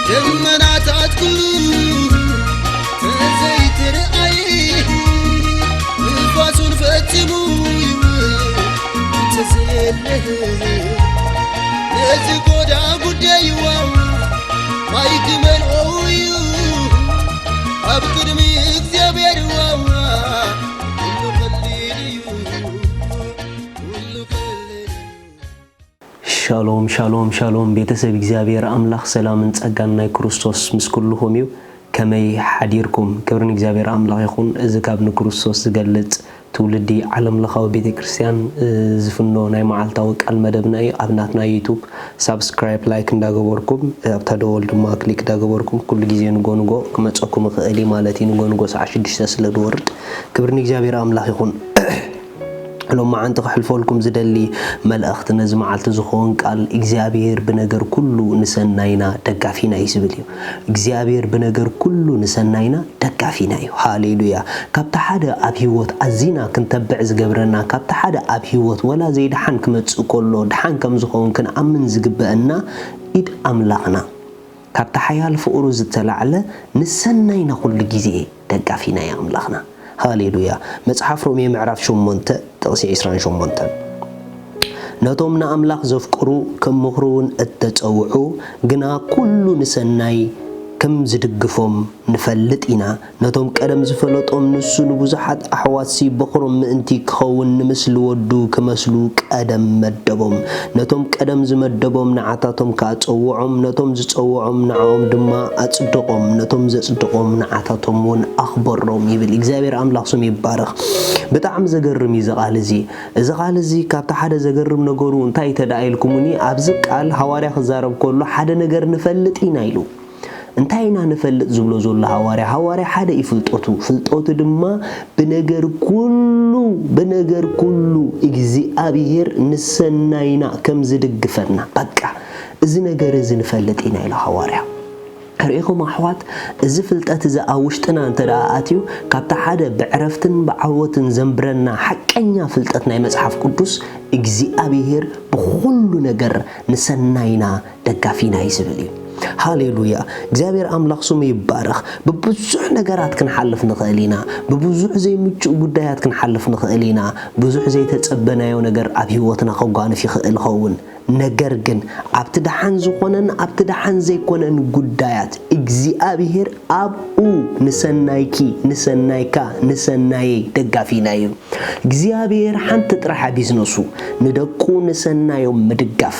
ደመናታት ኩሉ ተዘይትርኣይ፣ ንፋሱን ፈጺሙ ይውል እንተዘየለ፣ ነዚ ጎዳ ጉዳይዋ ማይ ክመልኦ እዩ ኣብ ቅድሚ እግዚኣብሔር ዋዋ። ኩሉ ቀሊል እዩ፣ ኩሉ ቀሊል እዩ። ሻሎም፣ ሻሎም፣ ሻሎም፣ ቤተሰብ እግዚኣብሔር ኣምላኽ፣ ሰላምን ጸጋን ናይ ክርስቶስ ምስ ኩልኹም እዩ። ከመይ ሓዲርኩም? ክብሪ ንእግዚኣብሔር ኣምላኽ ይኹን። እዚ ካብ ንክርስቶስ ዝገልጽ ትውልዲ ዓለም ለኻዊ ቤተ ክርስቲያን፣ እ፣ ዝፍኖ ናይ መዓልታዊ ቃል መደብና እዩ። ኣብ ናትና ዩቱብ ሳብስክራይብ፣ ላይክ እንዳገበርኩም፣ ኣብታ ደወል ድማ ክሊክ እንዳገበርኩም፣ ኩሉ ግዜ ንጎ ንጎ ክመጸኩም ይኽእል እዩ ማለት እዩ። ንጎ ንጎ ሰዓት ሽዱሽተ ስለ ዝወርድ፣ ክብሪ ንእግዚኣብሔር ኣምላኽ ይኹን። ሎማዓንቲ ክሕልፈልኩም ዝደሊ መልእኽቲ፣ ነዚ መዓልቲ ዝኸውን ቃል፣ እግዚኣብሔር ብነገር ኩሉ ንሰናይና ደጋፊና እዩ ዝብል እዩ። እግዚኣብሔር ብነገር ኩሉ ንሰናይና ደጋፊና እዩ። ሃሌሉያ። ካብቲ ሓደ ኣብ ህይወት ኣዚና ክንተብዕ ዝገብረና፣ ካብቲ ሓደ ኣብ ህይወት ወላ ዘይደሓን ክመጽእ ከሎ ደሓን ከም ዝኸውን ክንኣምን ዝግበአና ኢድ ኣምላኽና፣ ካብቲ ሓያል ፍቕሩ ዝተላዕለ ንሰናይና ኩሉ ግዜ ደጋፊና እዩ ኣምላኽና። ሃሌሉያ። መጽሓፍ ሮሜ ምዕራፍ ሸሞንተ ጥቕሲ ዕስራን ሸሞንተን፣ "ነቶም ንኣምላኽ ዘፍቅሩ ከም ምኽሩ እውን እተጸውዑ ግና ኩሉ ንሰናይ ከም ዝድግፎም ንፈልጥ ኢና። ነቶም ቀደም ዝፈለጦም ንሱ ንብዙሓት ኣሕዋትሲ በኹሮም ምእንቲ ክኸውን ንምስሊ ወዱ ክመስሉ ቀደም መደቦም። ነቶም ቀደም ዝመደቦም ንዓታቶም ከኣ ጸውዖም፣ ነቶም ዝጸውዖም ንዓኦም ድማ ኣጽደቖም፣ ነቶም ዘጽደቖም ንዓታቶም እውን ኣኽበሮም" ይብል። እግዚኣብሔር ኣምላኽ ስሙ ይባረኽ። ብጣዕሚ ዘገርም እዩ እዚ ቃል እዚ። እዚ ቃል እዚ ካብቲ ሓደ ዘገርም ነገሩ እንታይ እንተ ደኣ ኢልኩምኒ፣ ኣብዚ ቃል ሃዋርያ ክዛረብ ከሎ ሓደ ነገር ንፈልጥ ኢና ኢሉ። እንታይ ኢና ንፈልጥ ዝብሎ ዘሎ ሃዋርያ? ሃዋርያ ሓደ እዩ ፍልጠቱ፣ ፍልጠቱ ድማ ብነገር ኩሉ፣ ብነገር ኩሉ እግዚኣብሔር ንሰናይና ከም ዝድግፈና። በቃ፣ እዚ ነገር እዚ ንፈልጥ ኢና ኢሉ ሃዋርያ። ርኢኹም ኣሕዋት፣ እዚ ፍልጠት እዚ ኣብ ውሽጥና እንተ ደኣ ኣትዩ፣ ካብቲ ሓደ ብዕረፍትን ብዓወትን ዘንብረና ሓቀኛ ፍልጠት ናይ መጽሓፍ ቅዱስ፣ እግዚኣብሔር ብኹሉ ነገር ንሰናይና ደጋፊና እዩ ዝብል እዩ። ሃሌሉያ! እግዚኣብሔር ኣምላኽ ስሙ ይባረኽ። ብብዙሕ ነገራት ክንሓልፍ ንኽእል ኢና። ብብዙሕ ዘይምቹእ ጉዳያት ክንሓልፍ ንኽእል ኢና። ብዙሕ ዘይተጸበናዮ ነገር ኣብ ህይወትና ከጓንፍ ይኽእል ይኸውን። ነገር ግን ኣብቲ ደሓን ዝኾነን ኣብቲ ደሓን ዘይኮነን ጉዳያት እግዚኣብሔር ኣብኡ ንሰናይኪ፣ ንሰናይካ፣ ንሰናየይ ደጋፊና እዩ። እግዚኣብሔር ሓንቲ ጥራሕ ቢዝነሱ ንደቁ ንሰናዮም ምድጋፍ።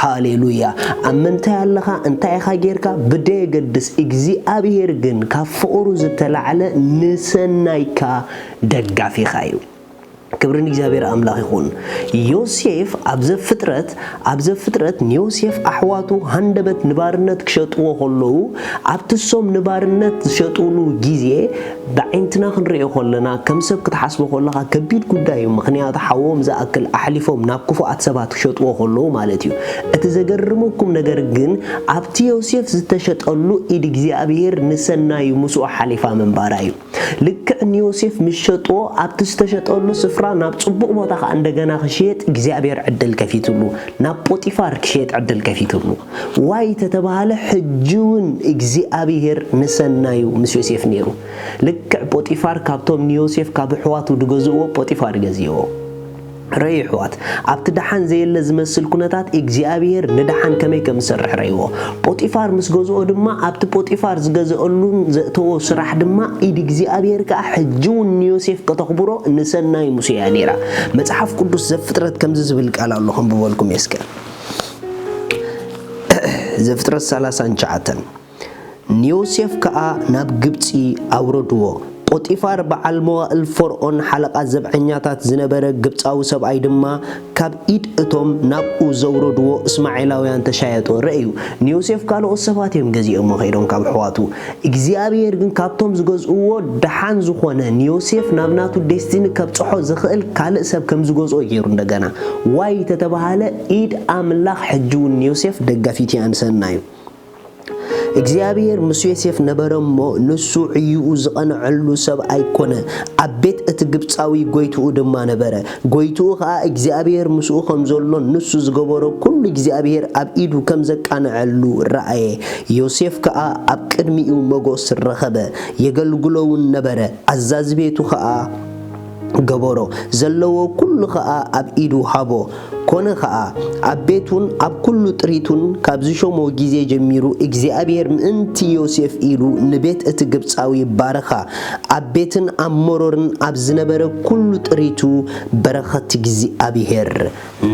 ሃሌሉያ። ኣብ ምንታይ ኣለኻ፣ እንታይ ኢኻ ጌርካ ብደየገድስ፣ እግዚኣብሔር ግን ካብ ፍቕሩ ዝተላዕለ ንሰናይካ ደጋፊኻ እዩ። ክብሪ ንእግዚኣብሔር ኣምላኽ ይኹን። ዮሴፍ ኣብ ዘፍጥረት፣ ኣብ ዘፍጥረት ንዮሴፍ ኣሕዋቱ ሃንደበት ንባርነት ክሸጥዎ ከለዉ፣ ኣብቲ እሶም ንባርነት ዝሸጥሉ ግዜ ብዓይንትና ክንርእዮ ከለና፣ ከም ሰብ ክትሓስቦ ከለኻ ከቢድ ጉዳይ እዩ። ምኽንያቱ ሓዎም ዝኣክል ኣሕሊፎም ናብ ክፉኣት ሰባት ክሸጥዎ ከለዉ ማለት እዩ። እቲ ዘገርመኩም ነገር ግን ኣብቲ ዮሴፍ ዝተሸጠሉ ኢድ እግዚኣብሔር ንሰናዩ ምስኡ ሓሊፋ ምንባራ እዩ። ልክዕ ንዮሴፍ ምስ ሸጥዎ ኣብቲ ዝተሸጠሉ ስፍራ ናብ ጽቡቕ ቦታ ከኣ እንደገና ክሽየጥ እግዚኣብሔር ዕድል ከፊትሉ፣ ናብ ጶጢፋር ክሽየጥ ዕድል ከፊትሉ። ዋይ ተተባሃለ ሕጂ እውን እግዚኣብሔር ንሰናዩ ምስ ዮሴፍ ነይሩ። ልክዕ ጶጢፋር ካብቶም ንዮሴፍ ካብ ኣሕዋቱ ዝገዝእዎ ጶጢፋር ገዝእዎ። ረዩ ኣሕዋት፣ ኣብቲ ደሓን ዘየለ ዝመስል ኩነታት እግዚኣብሔር ንደሓን ከመይ ከም ዝሰርሕ ረይዎ። ጶጢፋር ምስ ገዝኦ ድማ ኣብቲ ጶጢፋር ዝገዝአሉን ዘእተዎ ስራሕ ድማ ኢድ እግዚኣብሔር ከኣ ሕጂ እውን ንዮሴፍ ከተኽብሮ ንሰናይ ሙሴ እያ ነይራ። መጽሓፍ ቅዱስ ዘፍጥረት ከምዚ ዝብል ቃል ኣሎ፣ ከንብበልኩም እየ እስከ። ዘፍጥረት ሰላሳን ትሽዓተን። ንዮሴፍ ከኣ ናብ ግብጺ ኣውረድዎ። ጶጢፋር በዓል መዋእል ፈርኦን ሓለቓ ዘብዐኛታት ዝነበረ ግብጻዊ ሰብኣይ ድማ ካብ ኢድ እቶም ናብኡ ዘውረድዎ እስማኤላውያን ተሻየጦ። ረእዩ፣ ንዮሴፍ ካልኦት ሰባት እዮም ገዚኦሞ ከይዶም ካብ ኣሕዋቱ። እግዚኣብሔር ግን ካብቶም ዝገዝእዎ ደሓን ዝኾነ ንዮሴፍ ናብ ናቱ ዴስቲኒ ከብጽሖ ዝኽእል ካልእ ሰብ ከም ዝገዝኦ ገይሩ። እንደገና ዋይ ተተባሃለ ኢድ ኣምላኽ ሕጂ እውን ንዮሴፍ ደጋፊት እያ ንሰናዩ። እግዚኣብሔር ምስ ዮሴፍ ነበረ እሞ፣ ንሱ ዕዩኡ ዝቐንዐሉ ሰብ ኣይኮነ፣ ኣብ ቤት እቲ ግብጻዊ ጐይትኡ ድማ ነበረ። ጐይትኡ ኸኣ እግዚኣብሔር ምስኡ ከም ዘሎን ንሱ ዝገበሮ ኵሉ እግዚኣብሔር ኣብ ኢዱ ከም ዘቃንዐሉ ረኣየ። ዮሴፍ ከኣ ኣብ ቅድሚኡ መጎስ ረኸበ፣ የገልግሎ እውን ነበረ። ኣዛዚ ቤቱ ኸኣ ገበሮ፣ ዘለዎ ኵሉ ኸኣ ኣብ ኢዱ ሃቦ። ኰነ ኸኣ፣ ኣብ ቤቱን ኣብ ኵሉ ጥሪቱን ካብ ዝሾሞ ግዜ ጀሚሩ፣ እግዚኣብሔር ምእንቲ ዮሴፍ ኢሉ ንቤት እቲ ግብጻዊ ባረኻ። ኣብ ቤትን ኣብ መሮርን ኣብ ዝነበረ ኵሉ ጥሪቱ በረኸት እግዚኣብሔር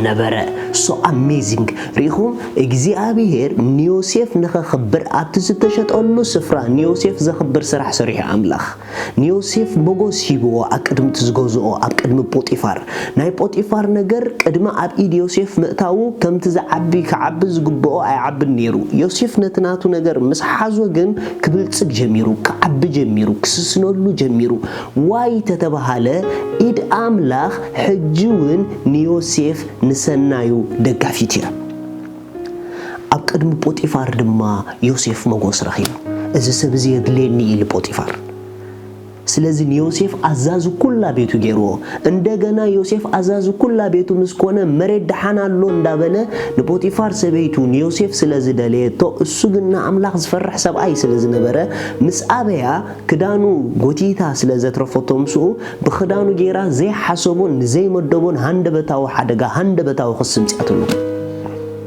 ነበረ። So amazing። ርኢኹም፣ እግዚኣብሔር ንዮሴፍ ንኸኽብር ኣብቲ ዝተሸጠሉ ስፍራ ንዮሴፍ ዘኽብር ስራሕ ሰሪሑ ኣምላኽ። ንዮሴፍ ሞጎስ ሂብዎ ኣብ ቅድሚ እቲ ዝገዝኦ፣ ኣብ ቅድሚ ጶጢፋር። ናይ ጶጢፋር ነገር ቅድሚ ኣብ ኢድ ዮሴፍ ምእታዉ ከምቲ ዝዓቢ ክዓቢ ዝግብኦ ኣይዓብን ነይሩ። ዮሴፍ ነቲ ናቱ ነገር ምስ ሓዞ ግን ክብልጽግ ጀሚሩ፣ ክዓቢ ጀሚሩ፣ ክስስነሉ ጀሚሩ። ዋይ ተተባሃለ፣ ኢድ ኣምላኽ ሕጂ እውን ንዮሴፍ ንሰናዩ ደጋፊት እያ። ኣብ ቅድሚ ጶጢፋር ድማ ዮሴፍ ሞጎስ ረኺቡ። እዚ ሰብ እዚ የድልየኒ ኢሉ ጶጢፋር። ስለዚ ንዮሴፍ ኣዛዚ ኩላ ቤቱ ገይርዎ። እንደገና ዮሴፍ ኣዛዚ ኩላ ቤቱ ምስ ኮነ፣ መሬት ደሓን ኣሎ እንዳበለ ንጶጢፋር ሰበይቱ ንዮሴፍ ስለ ዝደለየቶ፣ እሱ ግን ንኣምላኽ ዝፈርሕ ሰብኣይ ስለ ዝነበረ፣ ምስ ኣበያ ክዳኑ ጎቲታ ስለ ዘትረፈቶ ምስኡ፣ ብኽዳኑ ገይራ ዘይሓሰቦን ንዘይመደቦን ሃንደበታዊ ሓደጋ፣ ሃንደበታዊ ክሲ ምጽኣትሉ።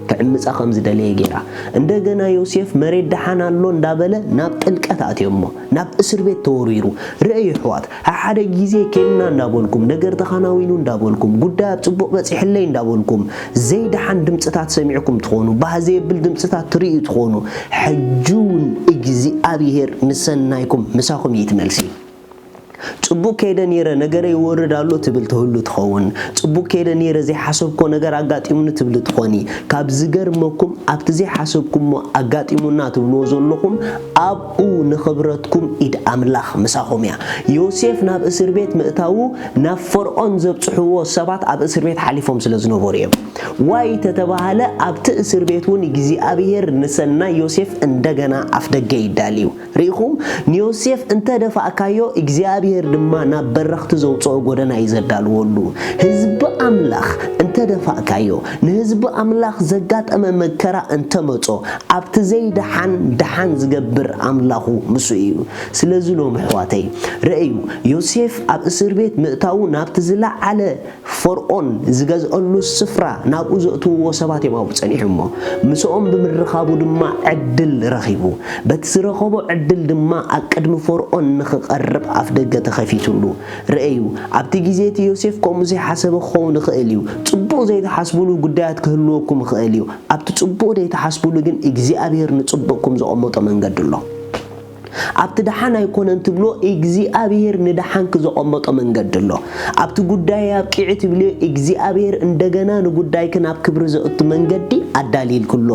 ክዕምጻ ከም ዝደለየ ገይራ። እንደገና ዮሴፍ መሬት ደሓን ኣሎ እንዳበለ ናብ ጥልቀት ኣትዮሞ፣ ናብ እስር ቤት ተወሪሩ። ርእዩ ኣሕዋት፣ ሓደ ግዜ ኬንና እንዳበልኩም፣ ነገር ተኻናዊኑ እንዳበልኩም፣ ጉዳይ ኣብ ጽቡቕ በጺሕለይ እንዳበልኩም፣ ዘይደሓን ድምጽታት ሰሚዕኩም ትኾኑ፣ ባህ ዘየብል ድምጽታት ትርእዩ ትኾኑ። ሕጂ እውን እግዚኣብሔር ንሰናይኩም ምሳኹም እዩ እቲ መልሲ። ጽቡቕ ከይደ ነይረ፣ ነገረ ይወርድ ኣሎ ትብል ትህሉ ትኸውን። ጽቡቕ ከይደ ነይረ፣ ዘይሓሰብኮ ነገር ኣጋጢሙኒ ትብሊ ትኾኒ። ካብ ዝገርመኩም፣ ኣብቲ ዘይሓሰብኩሞ ኣጋጢሙና ትብልዎ ዘለኹም፣ ኣብኡ ንኽብረትኩም ኢድ ኣምላኽ ምሳኹም እያ። ዮሴፍ ናብ እስር ቤት ምእታዉ፣ ናብ ፈርዖን ዘብጽሕዎ ሰባት ኣብ እስር ቤት ሓሊፎም ስለ ዝነበሩ እዮም። ዋይ ተተባሃለ፣ ኣብቲ እስር ቤት እውን እግዚኣብሔር ንሰናይ ዮሴፍ እንደገና ኣፍደገ ይዳልዩ። ርኢኹም፣ ንዮሴፍ እንተ ደፋእካዮ፣ እግዚኣብሔር ድማ ናብ በረኽቲ ዘውጽኦ ጐደና እዩ ዘዳልወሉ። ህዝቢ ኣምላኽ እንተ ደፋእካዮ፣ ንህዝቢ ኣምላኽ ዘጋጠመ መከራ እንተ መጾ፣ ኣብቲ ዘይደሓን ደሓን ዝገብር ኣምላኹ ምስኡ እዩ። ስለዚ ሎም ኣሕዋተይ፣ ርእዩ፣ ዮሴፍ ኣብ እስር ቤት ምእታዉ ናብቲ ዝለዓለ ፈርዖን ዝገዝአሉ ስፍራ ናብኡ ዘእትውዎ ሰባት እዮም ኣብኡ ጸኒሖሞ። ምስኦም ብምርኻቡ ድማ ዕድል ረኺቡ። በቲ ዝረኸቦ ዕድል ድማ ኣብ ቅድሚ ፈርዖን ንኽቐርብ ኣፍደገ ተኸፊቱሉ። ርእዩ፣ ኣብቲ ግዜ እቲ ዮሴፍ ከምኡ ዘይሓሰበ ክኸውን ይኽእል እዩ። ጽቡቕ ዘይትሓስቡሉ ጉዳያት ክህልወኩም ይኽእል እዩ። ኣብቲ ጽቡቕ ዘይትሓስቡሉ ግን እግዚኣብሔር ንጽቡቕኩም ዘቐመጦ መንገዲ ኣሎ። ኣብቲ ደሓን ኣይኮነን ትብሎ እግዚኣብሔር ንደሓንኪ ዘቐመጦ መንገዲ ኣሎ። ኣብቲ ጉዳይ ኣብቂዑ ትብልዮ እግዚኣብሔር እንደገና ንጉዳይኪ ናብ ክብሪ ዘእቱ መንገዲ ኣዳሊልክሎ።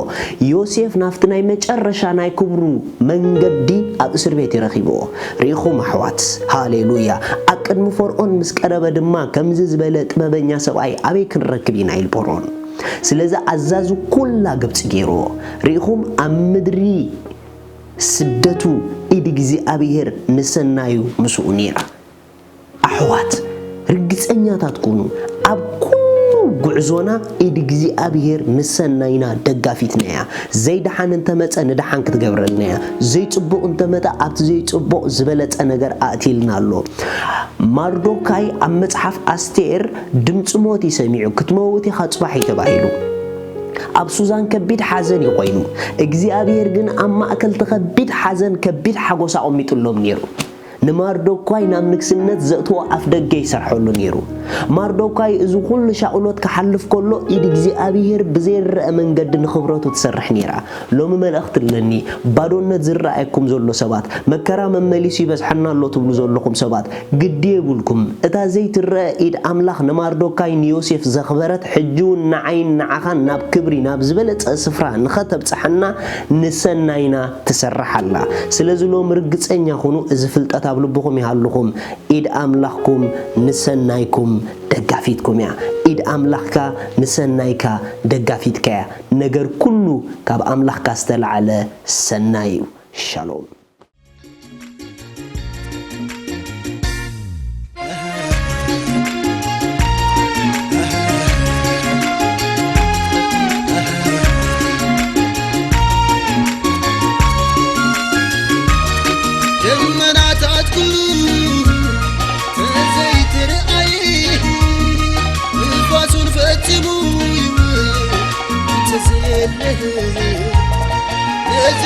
ዮሴፍ ናብቲ ናይ መጨረሻ ናይ ክብሩ መንገዲ ኣብ እስር ቤት እዩ ረኺብዎ። ርኢኹም ኣሕዋት፣ ሃሌሉያ። ኣብ ቅድሚ ፈርዖን ምስ ቀረበ ድማ ከምዚ ዝበለ ጥበበኛ ሰብኣይ ኣበይ ክንረክብ ኢና ኢሉ ፈርዖን። ስለዚ ኣዛዚ ኩላ ግብጺ ገይርዎ። ርኢኹም ኣብ ምድሪ ስደቱ ኢድ እግዚኣብሔር ንሰናዩ ምስኡ ነይራ። ኣሕዋት ርግጸኛታት ኩኑ፣ ኣብ ኩሉ ጉዕዞና ኢድ እግዚኣብሔር ንሰናይና ደጋፊትና እያ። ዘይደሓን እንተመጸ ንደሓን ክትገብረልና እያ። ዘይጽቡቕ እንተመጸ ኣብቲ ዘይጽቡቕ ዝበለጸ ነገር ኣእትይልና ኣሎ። ማርዶካይ ኣብ መጽሓፍ ኣስቴር ድምጺ ሞት እዩ ሰሚዑ፣ ክትመውት ኢኻ ጽባሕ እዩ ተባሂሉ። ኣብ ሱዛን ከቢድ ሓዘን እዩ ኮይኑ። እግዚኣብሔር ግን ኣብ ማእከል እቲ ከቢድ ሓዘን ከቢድ ሓጎስ ኣቐሚጥሎም ነይሩ። ንማርዶኳይ ናብ ንግስነት ዘእትዎ ኣፍ ደገ ይሰርሐሉ ነይሩ። ማርዶኳይ እዚ ኩሉ ሻቕሎት ክሓልፍ ከሎ ኢድ እግዚኣብሔር ብዘይረኣ መንገዲ ንኽብረቱ ትሰርሕ ነይራ። ሎሚ መልእኽቲ ኣለኒ። ባዶነት ዝረኣየኩም ዘሎ ሰባት፣ መከራ መመሊሱ ይበዝሐና ኣሎ ትብሉ ዘለኹም ሰባት፣ ግዲ የብልኩም። እታ ዘይትረአ ኢድ ኣምላኽ ንማርዶካይ ንዮሴፍ ዘኽበረት ሕጂ እውን ንዓይን ንዓኻን ናብ ክብሪ ናብ ዝበለጸ ስፍራ ንኸተብጽሓና ንሰናይና ትሰርሕ ኣላ። ስለዚ ሎሚ ርግጸኛ ኩኑ፣ እዚ ፍልጠት ኣብ ልብኹም ይሃልኹም። ኢድ ኣምላኽኩም ንሰናይኩም ደጋፊትኩም እያ። ኢድ ኣምላኽካ ንሰናይካ ደጋፊትካ እያ። ነገር ኩሉ ካብ ኣምላኽካ ዝተላዕለ ሰናይ እዩ። ሻሎም። ደመናታት ኩሉ ተዘይትርኣይ ንፋሱን ፈጺሙ ይውል እንተዘየለ ነዚ